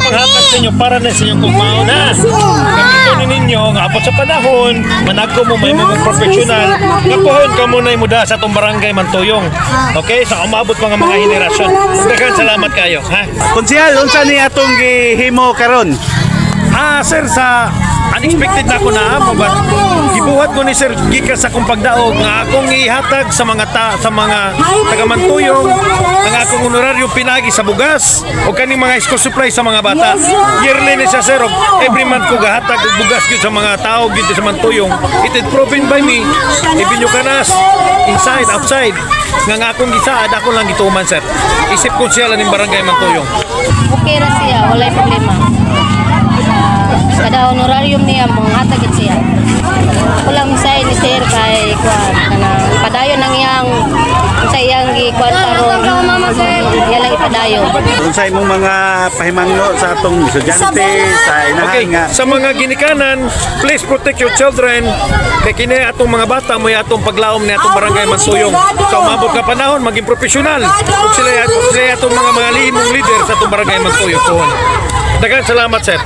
paghatag sa inyo para na sa inyong kugmaon na. Gamiton ninyo nga abot sa panahon, managko mo may mong professional, nga puhon ka muna mo da sa atong barangay Mantuyong. Okay, sa umabot mga henerasyon. Daghan salamat kayo, ha? Konsehal, unsa ni atong gihimo karon? Ah, sir, sa unexpected na ako na amo, but gibuhat ko ni sir gikan sa akong pagdaog nga akong ihatag sa mga taga Mantuyong ang akong honorarium pinagi sa bugas o kaning mga school supply sa mga bata. Yearly ni siya, sir, og every month ko gahatag og bugas gyud sa mga tao gyud sa Mantuyong. It is proven by me, even you can ask inside, outside, nga nga akong gisaad ako lang gituman, sir. Isip ko siya lang ning barangay Mantuyong. Okay ra siya, walay problema. Kada honorarium niya, manghatag gid siya. Ako lang mensahe ni sir kay kuan kanang padayon ang iyang sa iyang gikuan karon. Iya lang ipadayon. Unsa imong mga pahimangno sa atong estudyante sa inahan Okay, nga sa mga ginikanan, please protect your children. Kay kini atong mga bata mo atong paglaom ni atong barangay Mantuyong. Sa umabot ka panahon, maging profesional. Ug sila atong mga lihimong leader sa atong barangay Mantuyong pohon. Daghang salamat, sir.